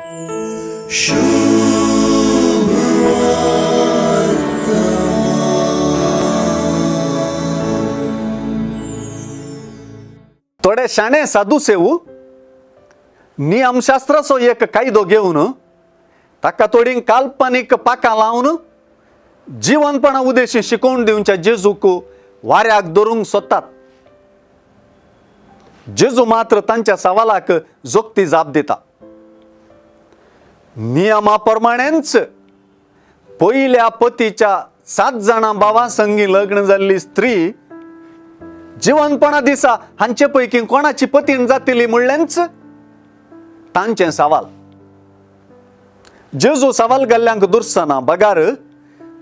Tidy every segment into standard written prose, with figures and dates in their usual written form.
थोडे शाणे साधू सेवू नियमशास्त्राचो एक कायदो घेवन ताका थोडी काल्पनीक पाकां लावन जिवनपणा उद्देशी शिकोवन दिवच्या जेजूक वाऱ्याक धरूंक सोदतात। जेजू मात्र तांच्या सवालाक जोखती जाप दिता। नियमा प्रमाणेच पयल्या पतीच्या 7 जाणां भावां संगी लग्न जाल्ली स्त्री जिवनपणा दिसा हांचे पैकी कोणाची पतीन जातली म्हणलेंच तांचें सवाल। जेजू सवाल घाल्ल्यांक दुरसना बगार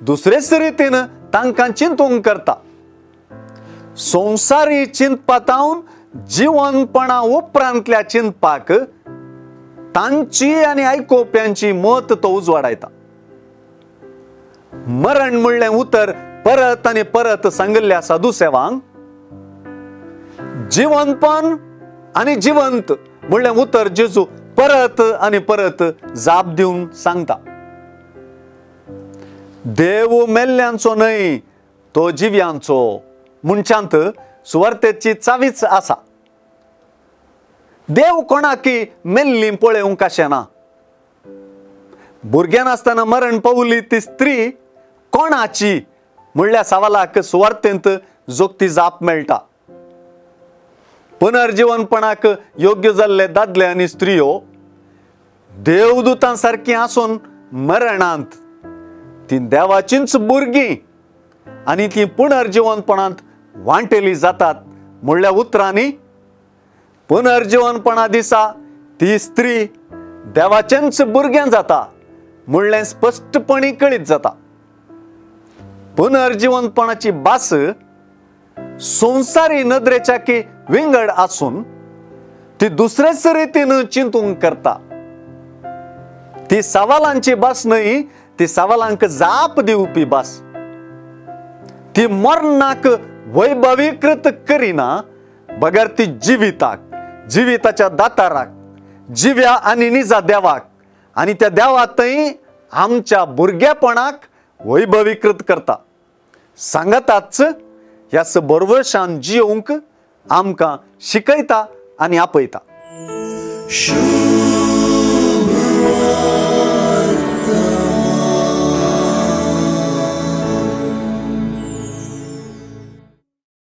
दुसरेच रितीन तांकां चिंतूंक करता। संवसारी चिंतपातावन जिवनपणा उपरांतल्या चिंतपाक तांची आनी आयकोवप्यांची मत तो उजवाडायता। मरण म्हणलें उतर परत आनी परत सांगिल्ल्या साधू सेवांक जिवनपण आनी जिवंत म्हणलें उतर जेजू परत आनी परत जाप दिवन सांगता। देव मेल्ल्यांचो न्हय तो जिव्यांचो म्हणच्यांत सुवार्तेची चावीच आसा। देव कोणाकी मेल्ली पळोवंक आशेना। भुरग्यां नासतना मरण पावली ती स्त्री कोणाची म्हणल्या सवालाक सुवार्तेंत जोखती जाप मेळटा। पुनर्जीवनपणाक योग्य जाल्ले दादले आनी स्त्रियो देवदूतां सारकी आसून मरणांत ती देवाचींच भुरगीं आनी ती पुनर्जीवनपणांत वांटेली जातात म्हणल्या उतरांनी पुनर्जीवनपणा दिसा ती स्त्री देवाचेंच भुरगें जाता म्हणलें स्पश्टपणी कळीत जाता। पुनर्जीवनपणाची भास संवसारी नदरेच्या की विंगड आसून ती दुसरेच रितीन चिंतूंक करता। ती सवालांची भास न्हय, ती सवालांक जाप दिवपी भास। ती मरणाक वैभवीकृत करिना बगर ती जिविताक, जिविताच्या दाताराक, जिव्या आनी निजा देवाक आनी त्या देवातय आमच्या भुरगेपणाक वैभवीकृत करता। सांगताच ह्याच बरवशान जियोंक आमकां शिकयता आनी आपयता।